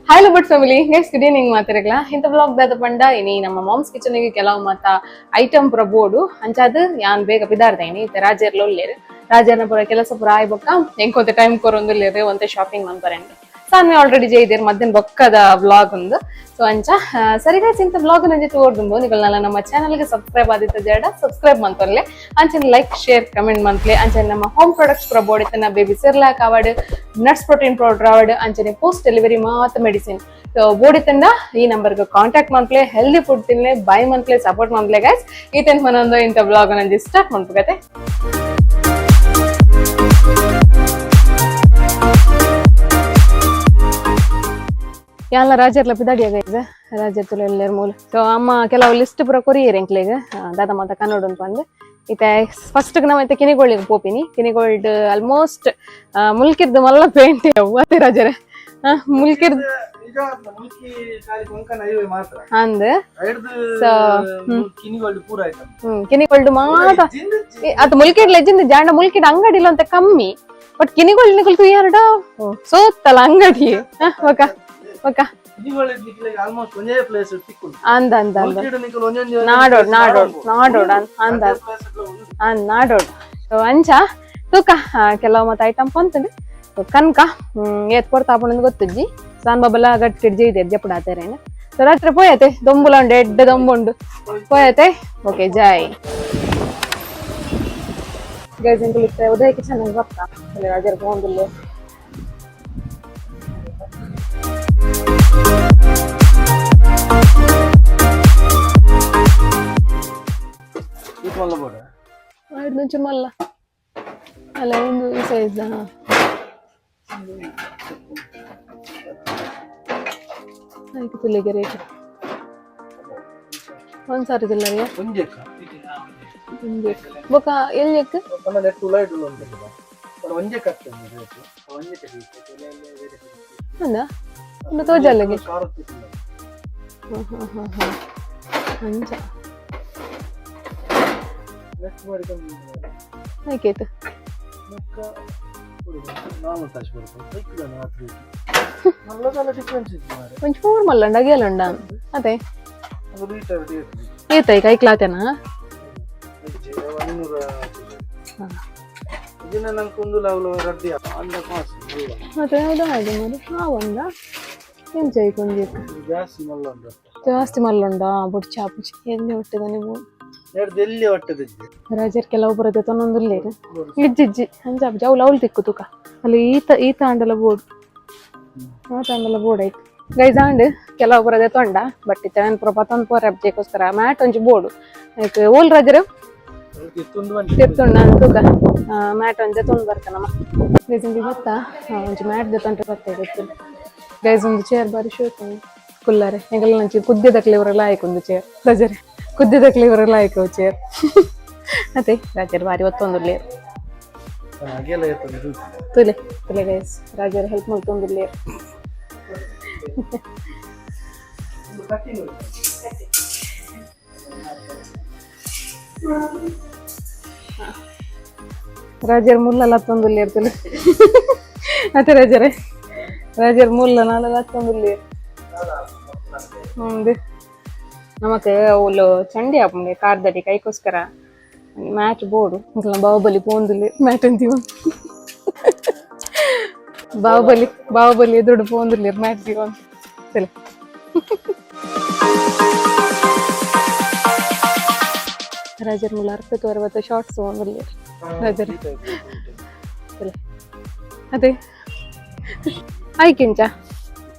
Hi ಲಬಟ್ family, guys, good evening ಮಾತಿರಗ್ಲ. ಇಂಥ blog ದಾದ ಪಂಡ ಇನಿ ನಮ್ಮ ಮಾಮ್ಸ್ ಕಿಚನ್ ಕೆಲವು ಮಾತ ಐಟಮ್ ಪುರ ಬೋಡು. ಅಂಚಾದ್ ಯಾನ್ ಬೇಗ ಪಿದಾರ್ದ. ಇನಿ ಇತ್ತೆ ರಾಜರ್ಲ ಉಲ್ಲೇರು. ರಾಜರ್ನ ಪುರ ಕೆಲಸ ಪುರ ಆಯ್ಬೊಕ್ಕ ಎಂಕೊಂತೆ ಟೈಮ್ ಕೊರೊಂದುಲ್ಲೇರು, ಒಂತೆ ಶಾಪಿಂಗ್ ಮನ್ಪರೆಂಡು. ಸಾನ್ವಿ ಆಲ್ರೆಡಿ ಜೈದೇರ್, ಮಧ್ಯಾಹ್ನ ಬೊಕ್ಕದ ವ್ಲಾಗ್ ಒಂದು. ಸೊ ಅಂಚ ಸರಿ ಗೈಸ್, ಇಂಥ ವ್ಲಾಗ್ ನಂಜೆ ತೋರ್ದುಂಬು ನಿಗಲ್ನಲ್ಲ ನಮ್ಮ ಚಾನಲ್ಗೆ ಸಬ್ಸ್ಕ್ರೈಬ್ ಆದಿತ್ತ ಜಡ ಸಬ್ಸ್ಕ್ರೈಬ್ ಮಂತೊಲ್ಲೆ. ಅಂಚನೆ like, share, comment ಮಂತ್ಲೆ. ಅಂಚನೆ ನಮ್ಮ ಹೋಮ್ ಪ್ರಾಡಕ್ಟ್ಸ್ ಪುರ ಬೋಡಿತನ ಬೇಬಿ ಸೆರ್ಲಾಕ್ ಆವಡ್, nuts protein powder ಆವಡ್, ಅಂಚನೆ ಪೋಸ್ಟ್ ಡೆಲಿವರಿ ಮಾತ ಮೆಡಿಸಿನ್ ಬೋಡಿತಂಡ ಈ ನಂಬರ್ಗೆ ಕಾಂಟ್ಯಾಕ್ಟ್ ಮನ್ಪ್ಲೆ. ಹೆಲ್ದಿ ಫುಡ್ ತಿನ್ಲೆ, ಬೈ ಮನ್ಪ್ಲೆ, ಸಪೋರ್ಟ್ ಮನ್ಪ್ಲೆ ಗೈಸ್. ಈ ಟೆನ್ ಮನೊಂದು ಇಂಥ ವ್ಲಾಗ್ ನಂಜಿ ಸ್ಟಾರ್ಟ್ ಮನ್ಪುಗತೆ. ಯಾಲ ರಾಜರ್ಲ ಪಿದಾಡಿಯ ಗೈಸ್. ರಾಜರ್ ತುಲೆ ಎಲ್ಲರ ಮೂಲ. ಸೊ ಅಮ್ಮ ಕೆಲವು ಲಿಸ್ಟ್ ಪೂರ ಕೊರಿಯರ್ ಎಂಕ್ಲೆಗ್, ದಾದ ಮಾತ ಕನ್ನಡ ಉಂಟು ಅಂದ್. ಇತ್ತೆ ಫಸ್ಟ್ ನಾವು ಇತ್ತೆ ಕಿನಿಗೋಳಿಗೆ ಪೋಪಿನಿ. ಕಿನಿಗೋಲ್ಡ್ ಆಲ್ಮೋಸ್ಟ್ ಮುಲ್ಕಿರ್ದು ಮಲ್ಲ ಪೇಂಟ್ ಅವು ಅತ್ತೆ ರಾಜರೇ? ಮುಲ್ಕಿರ್ದು. ನಿಜ, ಮುಲ್ಕಿ ಖಾಲಿ ಕೊಂಕಣ ಹೈವೇ ಮಾತ್ರ. ಅಂದ್. ಐಡ್ದು So, ಕಿನಿಗೋಲ್ಡ್ ಪೂರ ಆಯ್ತು. ಕಿನಿಗೋಲ್ಡ್ ಮಾತ ಅದು ಮುಲ್ಕಿಡ್ ಲೆಜಿಂದ ಜಾಂಡ ಮುಲ್ಕಿಡ್ ಅಂಗಡಿ ಇಲ್ಲ ಅಂತ ಕಮ್ಮಿ. ಬಟ್ ಕಿನಿಗೋಲ್ಡ್ ನಿಕುಲ್ ತುಯ್ಯಾರಡ ಸೋತ್ತಲ್ಲ ಅಂಗಡಿ. ಒಕ ಒಕ. ಕಿನಿಗೋಲ್ಡ್ ನಿಕ್ಲೆಗ್ ಆಲ್ಮೋಸ್ಟ್ ಒಂಜೇ ಪ್ಲೇಸ್ ತಿಕ್ಕುಂಡು. ಅಂದ ಅಂದ ಅಂದ. ಮುಲ್ಕಿಡ್ ನಿಕುಲು ಒಂಜೊಂಜಿ ನಾಡೋಡ್ ನಾಡೋಡ್ ನಾಡೋಡ್ ಅಂದ. ಅಂದ್, ನಾಡೋಡ್. ಸೊ ಅಂಚ ತೂಕ, ಕೆಲವು ಮತ್ತೆ ಐಟಮ್ ಪಂತಂಡು ಕನ್ಕ ಏತ್ ಕೊಡ್ತಾ ಆಪುಂಡು ಗೊತ್ತುಜ್ಜಿ. ಸಾನ್ ಬಾಬಲ ಗಟ್ಟಿಡ್ ಜೈದೆ ಜಪುಡ ಆತೇರೇನು. ಸೊ ರಾತ್ರಿ ಪೋಯತೆ, ದೊಂಬುಲ ಉಂಡು, ಎಡ್ಡೆ ದೊಂಬುಂಡು, ಪೋಯತೆ. ಓಕೆ, ಜೈ ಗೈಸ್. ಎಂಕುಲು ಇತ್ತೆ ಉದಯ ಕಿಚನ್ ಬರ್ತಾ ಅಲ್ಲಿ ರಾಜರ್ ಪೋಂದುಲ್ಲೆ. ಮಲ್ಲ ಬೋಡ. ಐದು ಮಲ್ಲ ಅಲ್ಲ, ಒಂದು ಈ ಸೈಜ್. ಆಯ್ತು, ತುಲಿಗೆ ರೇಟ್ ಒಂದ್ ಸಾರಿ ತಿಲ್ಲರಿಯ. ಒಂಜೆಕ್ಕ. ಬೊಕ ಎಲ್ಲಿಕ್? ಪಂಡ ನೆಟ್ ಉಲಾಯ್ಟ್ ಉಂಟು, ಬಟ್ ಒಂಜೆಕ್ ಆಗ್ತದೆ ರೇಟ್, ಒಂಜೆಕ್. ಅಂದ, ಒಂದು ತೋಜಲ್ಲಿಗೆ. ಕಾರ್. ಹ್ಮ್ ಹ್ಮ್ ಹ್ಮ್ ಹ್ಮ್ ಅಂಚ. ನೆಟ್ ಮಾಡಿ ಕಮ್ಮಿ. ಆಯ್ತು. ಬೊಕ್ಕ ನಾಲ್ಕು ತಾಸು ಬರ್ಬೋದು ಬೈಕ್ ರಾತ್ರಿ. ಮಲ್ಲ ದಾಲ ಡಿಫ್ರೆನ್ಸ್ ಇತ್ತು ಮಾರೆ. ಒಂಚೂರು ಮಲ್ಲಂಡ ಅಗಿಯಲುಂಡ ಅದೇ. ಅದು ಲೀಟರ್ ರೇಟ್. ಏತೈ ಕೈಕ್ಲಾತೇನಾ? 500. ಇದನ್ನ ನಂಗೆ ಒಂದು ಲಾವ್ಲ ರಡ್ಡಿ ಅಂದ ಕಾಸು ಮಲ್ಲ. ಮತ್ತೆ ಹೌದಾ? ಹಾಗೆ మరి. ಹಾ, ಒಂದ ಎಂಚ ಒಂಜಿ. ಜಾಸ್ತಿ ಮಲ್ಲ ಉಂಟು. ಜಾಸ್ತಿ ಮಲ್ಲುಂಡ ಬುಡ್ಚಿ ಆಪುಜಿ ಎಲ್ಲಿ ಹುಟ್ಟಿದ ನೀವು? ಎರಡು ಎಲ್ಲಿ ಹೊಟ್ಟೆದಿದ್ದೆ. ರಾಜರ್ ಕೆಲವು ಬರುತ್ತೆ ತೊನ್ನೊಂದುಲ್ಲೇರು. ಇಜ್ಜಿಜ್ಜಿ, ಅಂಚ ಆಪುಜಿ. ಅವ್ಲು ಅವ್ಲು ತಿಕ್ಕು ತುಕ. ಅಲ್ಲಿ ಈತ ಈತ ಆಂಡಲ ಬೋರ್ಡ್, ಆತ ಆಂಡಲ ಬೋರ್ಡ್ ಆಯ್ತು ಗೈಸ್. ಆಂಡ್ ಕೆಲವು ಬರದೆ ತೊಂಡ, ಬಟ್ ಇತ್ತೆ ನಾನು ಪೂರ ಪತ್ತೊಂದು ಪೋರೆ ಅಬ್ಜೆಕೋಸ್ಕರ ಮ್ಯಾಟ್ ಒಂಜಿ ಬೋರ್ಡು ಆಯ್ತು. ಓಲ್ ರಾಜರು? ತಿತ್ತುಂಡು ಬಂತು. ತಿರ್ತುಂಡ ತೂಕ, ಮ್ಯಾಟ್ ಒಂಜೆ ತೊಂದು ಬರ್ತಾನಮ್ಮ. ಗೈಸ್, ಇಂದು ಗೊತ್ತಾ, ಒಂಜಿ ಮ್ಯಾಟ್ ದೆ ತೊಂಟೆ ಬರ್ತದೆ ಗೊತ್ತಿಲ್ಲ. ಗೈಸ್, ಒಂದು ಚೇರ್ ಬಾರಿ ಶೋಕ್ ಕುಲ್ಲಾರೆ. ಎಂಗಲ್ ನಂಚಿ ಕುದ್ಯದಕ್ಲೆ ಇವರೆಲ್ಲ ಆಯ್ಕು ಒಂದು ಚೇರ್. ರಜರೆ, ಕುದ್ಯದಕ್ಲೆ ಇವರೆಲ್ಲ ಆಯ್ಕು ಚೇರ್ ಅದೇ. ರಾಜರು ಬಾರಿ ಒತ್ತೊಂದುಲ್ಲೇರು. ಹಾಗೆಲ್ಲ ಇರ್ತದೆ. ತುಲೆ ತುಲೆ ಗೈಸ್, ರಾಜರು ಹೆಲ್ಪ್ ಮಲ್ತೊಂದುಲ್ಲೇರು. ಕಟ್ಟಿಂಗ್. ರಾಜರ್ ಮುಲ್ಲಲ್ಲ ಹತ್ತೊಂದುಲ್ಲೇರು ತುಲೆ. ಅತ್ತೆ ರಾಜರೇ, ರಾಜರ್ ಮುಲ್ಲ ನಾಲೆಲ್ಲ ಹತ್ತೊಂದುಲ್ಲೇರು. ಹ್ಞೂ, ನಮಕ್ ಅವ್ಲು ಚಂಡಿ ಆಪುಂಡೆ ಕಾರ್ದಡಿ ಕೈಕೋಸ್ಕರ ಮ್ಯಾಚ್ ಬೋರ್ಡು. ಬಾಹುಬಲಿ ಪೋಂದುಲ್ಲೆ ಮ್ಯಾಟ್ ಅಂತೀವ. ಬಾಹುಬಲಿ, ಬಾಹುಬಲಿ ಎದುರುಡು ಪೋಂದುಲ್ಲೇರು ಮ್ಯಾಟ್ ದಿವನ್ ಸರಿ. ರಾಜರ್ ಮುಲ್ಲ ಅರ್ಪೆ ತೋರ ಬತ್ತ ಶಾರ್ಟ್ಸ್ ಒಂದುಲ್ಲೇರು ರಾಜರ್ ಸರಿ. ಅದೇ ಐಕಿಂಚ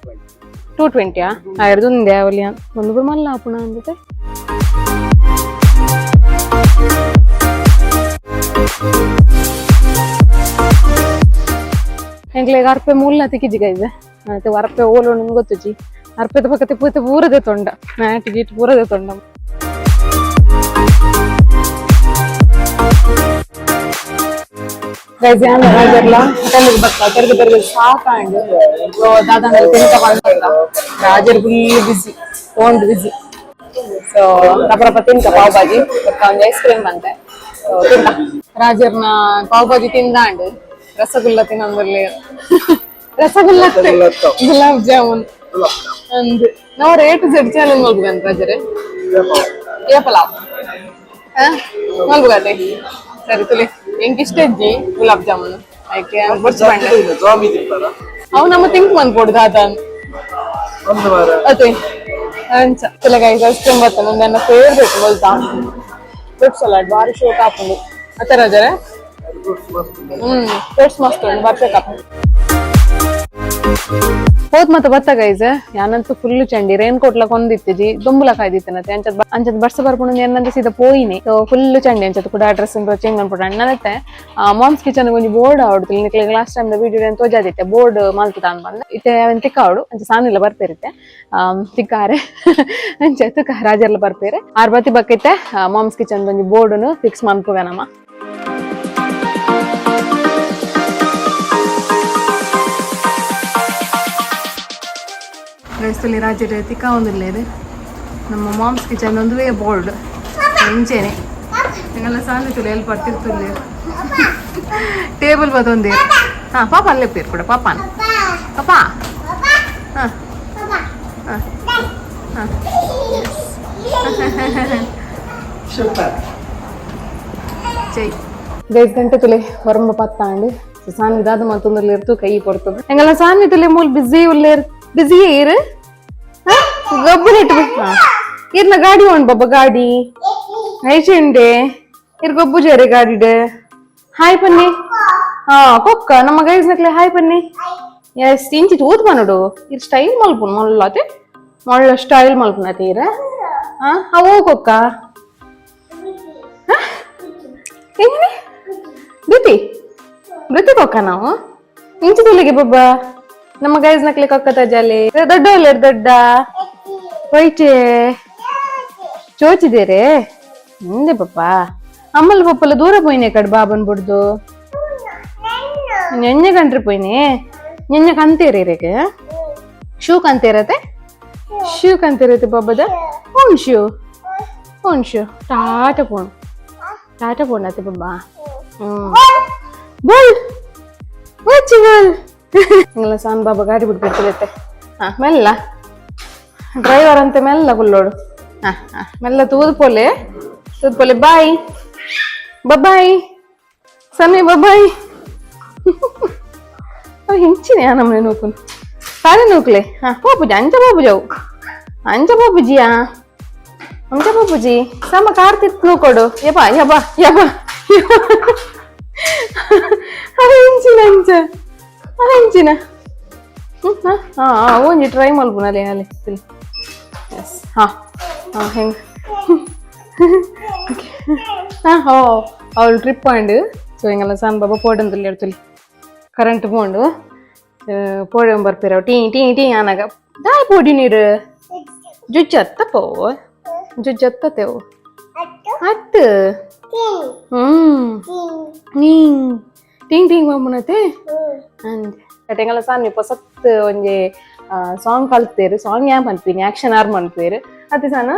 220ಯಾ? ಆಯ್ತು, ಒಂದೇ ಅವಲಿ ಒಂದು ಮಲ್ಲ ಆಪುಣ ಅಂದತೆ. ಎಂಕ್ಲೆಗ್ ಅರ್ಪೆ ಮುಲ್ಲ ತಿಕ್ಕಿಜಿ ಗೈಸ್. ಮತ್ತೆ ಅರ್ಪೆ ಓಲು ನಿಮ್ಗೆ ಗೊತ್ತುಜಿ. ಅರ್ಪೆದ ಪಕ್ಕತೆ ಪೂತೆ ಪೂರದೆ ತೊಂಡ, ಮ್ಯಾಟ್ ಗೀಟ್ ಪೂರದೆ ತೊಂಡ. ಗೈಸ್, ಯಾನ್ ರಾಜರ್ಲ ಹೋಟೆಲ್ಗೆ ಬತ್ತ ತಿರ್ಗ ತಿರ್ಗ ಸಾಕಾಂಡ್. ದಾದಾಂಡಲ ತಿನ್ಕ ಬಂದ. ರಾಜರ್ full busy, phone busy. So ರಪ ರಪ ತಿನ್ಕ ಪಾವ್ ಭಾಜಿ ಬೊಕ್ಕ ಒಂಜಿ ಐಸ್ ಕ್ರೀಮ್ ಬಂತೆ. ಸೊ ತಿಂತ ರಾಜರ್ನ ಪಾವ್ ಭಾಜಿ ತಿಂದಾಂಡ್. ರಸಗುಲ್ಲ ತಿನ್ನೊಂದುಲ್ಲೆ. ರಸಗುಲ್ಲ, ಗುಲಾಬ್ ಜಾಮೂನ್. ಅಂದ್ ನಾವು rate Z challenge ಮಲ್ಪುಗನ್ ರಾಜರೇ. ಏಪಲ ಮಲ್ಪುಗತೆ. ಸರಿ ತುಲಿ, ಎಂಕ್ ಇಷ್ಟ ಇಜ್ಜಿ ಗುಲಾಬ್ ಜಾಮೂನ್. ಐಕೆ ಬೊಡ್ಚಿ ಪಂಡೆ. ಜಾಮಿ ತಿಂತಾರ. ಅವು ನಮ್ಮ ತಿಂಕ್ ಮನ್ಪೊಡು ದಾದ. ಒಂದು ವಾರ. ಅದೇ ಅಂಚ ತುಲೆ guys, ice cream ಬರ್ತದೆ. ನನ್ನ ಫೇವ್ರೇಟ್ ಮೊಲ್ತಾ ಫ್ರೂಟ್ ಸಲಾಡ್ ಬಾರಿ ಶೋಕ್ ಆಪುಂಡು ಅತ್ತ ರಾಜರೇ? ಫ್ರೂಟ್ಸ್ ಮಸ್ತ್. ಫ್ರೂಟ್ಸ್ ಮಸ್ತ್ ಉಂಡು, ಬಾರಿ ಶೋಕ್ ಆಪುಂಡು. ಹೋದ್ ಮತ್ತೆ ಬತ್ತ ಗೈಸ್. ಯಾನಂತೂ ಫುಲ್ ಚಂಡಿ, ರೈನ್ ಕೋಟ್ ಲ ಕೊಂದಿತ್ತಿಜಿ, ದೊಂಬುಲ ಕಾಯ್ದಿತ್ತನತೆ. ಅಂಚದ ಅಂಚದ ಬರ್ಸ ಬರ್ಪುಂಡು ಏನಂತ ಸೀದಾ ಪೋಯಿನಿ. ಸೊ ಫುಲ್ ಚಂಡಿ. ಅಂಚದ ಕೂಡ ಡ್ರೆಸ್ ಚೇಂಜ್ ಅನ್ಪುಂಡು. ನನ್ನತ್ತೆ ಮಾಮ್ಸ್ ಕಿಚನ್ ಒಂಜಿ ಬೋರ್ಡ್ ಆವಡ್ತು. ನಿಕ್ಲೆ last time video ತೋಜಾದಿತ್ತೆ, board ಮಲ್ತದ ಬಂದ ಇತ್ತೆ ಅವನ್ ತಿಕ್ಕಾವಡು. ಅಂಚ ಸಾನಿಲ್ಲ ಬರ್ಪೇರಿತ್ತೆ ತಿಕ್ಕಾರೆ. ಅಂಚ ತುಕ ರಾಜರ್ಲ ಬರ್ಪೇರೆ. ಆರ್ ಬತ್ತಿ ಬಕ್ಕಿತ್ತೆ ಮಾಮ್ಸ್ ಕಿಚನ್ ಒಂಜಿ ಬೋರ್ಡ್ ಫಿಕ್ಸ್ ಮನ್ಪುಗ ನಮ್ಮ. ಗೈಸ್ತಲ್ಲಿ ರಾಜರ ತಿಕ್ಕ ಒಂದಿಲ್ಲೇರು. ನಮ್ಮ ಮಾಮ್ಸ್ ಕಿಚನ್ ಒಂದುವೇ ಬೋರ್ಡ್ ಎಂಚೇನೆ. ಎಂಗಲ್ಲ ಸಾಂದಿತ್ತುಲ್ಲ ಎಲ್ಲಿ ಬರ್ತಿರ್ತುಲ್ಲೇರು. ಟೇಬಲ್ ಬದೊಂದೇ. ಹಾ ಪಾಪ, ಅಲ್ಲೇ ಪೇರು ಕೂಡ ಪಾಪಾನ ಪಾಪ. ಹಾ ಹಾ ಹಾ. ಸೂಪರ್. ಜೈ ಗೈಸ್, ಗಂಟೆ ತುಲೆ ಹೊರಂಬ ಪತ್ತಾಂಡು. ಸಾನ್ವಿ ದಾದ ಮತ್ತೊಂದು ಇರ್ತು ಕೈ ಕೊಡ್ತದೆ. ಎಂಗಲ್ಲ ಸಾನ್ವಿ ತುಲೆ ಮೂಲ್ ಬಿಸಿ ಉಲ್ಲೇರ್, ಬಿಸಿ ಇರು. ಗಬ್ಬು ನೆಟ್ಟು ಇರ್ನ ಗಾಡಿ ಉಂಡು ಬಾಬಾ ಗಾಡಿ ಐಚೆಂಡೆ ಇರ್ ಗೊಬ್ಬು ಜೇರೆ ಗಾಡಿಡೆ. ಹಾಯ್ ಪನ್ನಿ. ಹಾ ಕೊಕ್ಕ, ನಮ್ಮ ಗೈಸ್ ನಕ್ಲೆ ಹಾಯ್ ಪನ್ನಿ. ಎಸ್, ಇಂಚಿ ತೂತ್ ಮನಡು. ಇರ್ ಸ್ಟೈಲ್ ಮಲ್ಪುನು ಮೊಲ್ಲತೆ, ಮೊಳ್ಳ ಸ್ಟೈಲ್ ಮಲ್ಪುನ ತೀರ. ಹಾ, ಅವು ಕೊಕ್ಕ ಎಂಗಿನಿ ಬೃತಿ ಬೃತಿ ಕೊಕ್ಕ. ನಾವು ಇಂಚಿ ತುಲಿಗೆ ಬಬ್ಬ. ನಮ್ಮ ಗೈಸ್ ನಕ್ಲೆ ಕೊಕ್ಕ ತಜಾಲಿ. ದೊಡ್ಡ ಒಲ್ಲೇರು, ದೊಡ್ಡ ಹೋಯ್ಚೆ ಚೋಚಿದೇರೆ ಹಿಂದೆ ಪಪ್ಪ. ಅಮ್ಮಲ್ ಪಪ್ಪಲ ದೂರ ಪೋಯಿನೆ ಕಡ್ ಬಾಬನ್ ಬುಡ್ದು. ನೆನ್ನೆ ಕಂಡ್ರಿ ಪೋಯಿನಿ. ನೆನ್ನೆ ಕಂತೇರಿ ರೇಗೆ ಶೂ ಕಂತೇರತೆ, ಶೂ ಕಂತೇರತೆ ಬಾಬದ. Own shoe, own shoe. ಟಾಟ ಪೋಣ್, ಟಾಟ ಪೋಣ್ ಅತ್ತೆ ಬಬ್ಬಾ. ಹ್ಮ್ ಬೋಲ್ ಓಚಿ ಬೋಲ್. ಇಂಗಲ ಸಾನ್ ಬಾಬಾ ಗಾಡಿ ಬಿಟ್ಬಿಡ್ತಿರತ್ತೆ. ಹಾ, ಮೆಲ್ಲ ಡ್ರೈವರ್ ಅಂತೆ, ಮೆಲ್ಲ ಕುಲ್ಲೋಡು. ಹಾ ಹಾ, ಮೆಲ್ಲ ತೂದು ಪೋಲೆ, ತೂದು ಪೋಲೆ. ಬಾಯ್ ಬಾಯ್ ಸನ್ನಿ, ಬಾಯ್. ಹಿಂಚಿನಿ ಆ ನಮ್ಮನೆ ನೂಕುನು ಸಾರಿ ನೂಕ್ಲೆ. ಹಾ ಪೋಪುಜಿ, ಅಂಚ ಪೋಪುಜವು, ಅಂಚ ಪೋಪುಜಿಯಾ, ಅಂಚ ಪೋಪುಜಿ. ಸಮ ಕಾರ್ತಿತ್ ನೂಕೊಡು. ಯಪ್ಪ ಯಪ್ಪ ಯಪ್ಪ, ಹಿಂಚಿನ ಅಂಚ ಹಿಂಚಿನ. ಹಾ ಹಾ, ಒಂಜಿ ಟ್ರೈ ಮಲ್ಪುನಲೆ ಅಲೆ. ಎಸ್, ಹಾ ಹಾ, ಹೆಂಗ್? ಹಾ, ಹೋ ಅವಳು ಟ್ರಿಪ್ ಆಂಡ್. ಸೊ ಹಿಂಗೆಲ್ಲ ಸಣ್ಣ ಬಾಬಾ ಪೋಡಂತಲ್ಲಿ ಹೇಳ್ತಲಿ. ಕರೆಂಟ್ ಪೋಂಡು ಪೋಡೆ ಬರ್ಪೇರ. Tea tea tea ಆನಾಗ ದಾಯ ಪೋಡಿ ನೀರು ಜುಜ್ಜತ್ತ ಪೋ, ಜುಜ್ಜತ್ತತೆವು ಅತ್ತು. ನೀ ಟಿಂಗ್ ಟಿಂಗ್ ಬಂಬುನತೆ ಅಂದ್. ಎಂಗಲ ಸಾನ್ವಿ ಪೊಸತ್ ಒಂಜಿ ಸಾಂಗ್ ಕಲ್ತೇರು. ಸಾಂಗ್ ಯಾ ಪನ್ಪಿನಿ, ಆಕ್ಷನ್ ಆರ್ ಮನ್ಪೇರು ಅತ್ತೆ ಸಾನ.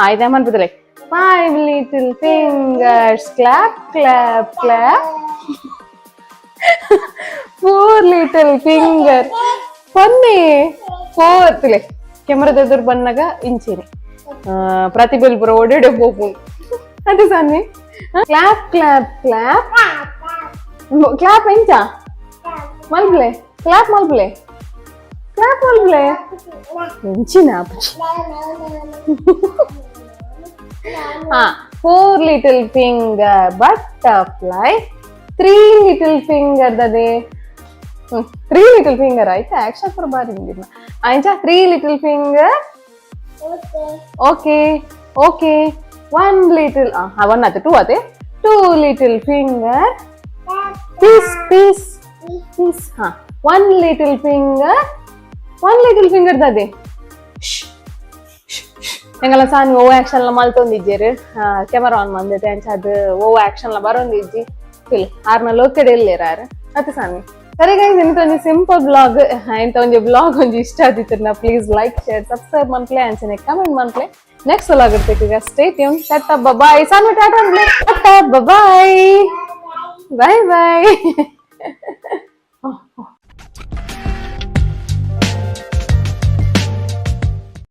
ಆಯ್ತಾ ಮನ್ಪುದಲೆ. Five little fingers clap clap clap, four little finger ಪನ್ನಿ ಫೋರ್ ತಿಲೆ. ಕೆಮರದ ಎದುರು ಬನ್ನಾಗ ಇಂಚಿನಿ ಪ್ರತಿಬೆಲ್ ಪುರ ಓಡೇಡೆ ಪೋಪುಂಡು ಅದೇ Saanvi. Clap clap clap clap. ಎಂಚ ಮಲ್ಪ್ಲೆ? Clap ಮಲ್ಪ್ಲೆ, clap ಮಲ್ಪ್ಲೆ. ಎಂಚಿನ? ಹಾ, four little finger butterfly, three little finger ದದೆ. Three little finger ಆಯ್ತಾ? ಆಕ್ಷನ್ ಪೂರ ಬಾರಿ ಆಯ್ತಾ? Three little finger okay okay. One little, one ಆಯ್ತು, ಟೂ ಅದೇ. Two little finger peace peace peace. ಹಾ, one little finger, one little finger ದದೆ. ಎಂಗಲ ಸಾನ್ ಓ action ಲ ಮಲ್ತೊಂದಿಜ್ಜೆರ್. Camera ಆನ್ ಮಂದತೆ. ಅಂಚ ಅದು ಓ action ಲ ಬರೊಂದಿಜ್ಜಿ. ಫಿಲ್ ಆರ್ನ ಲೋಕೆಡೆ ಇಲ್ಲೇರ ಆರ್ ಅತ್ತೆ ಸಾನ್ವಿ. ಸರಿ ಗೈಸ್, ಇಂತ ಒಂಜಿ ಸಿಂಪಲ್ ಬ್ಲಾಗ್. ಇಂತ ಒಂಜಿ ಬ್ಲಾಗ್ ಒಂಜಿ ಇಷ್ಟ ಆದಿತ್ತಿನ please like share subscribe ಮನ್ಪ್ಲೆ, ಅಂಚನೆ ಕಮೆಂಟ್ ಮನ್ಪ್ಲೆ. ನೆಕ್ಸ್ಟ್ ವ್ಲಾಗ್ ಇರ್ಬೇಕು. Stay tune. Tata bye. Saanvi Tata ಅನ್ಪ್ಲೆ. Tata bye bye bye.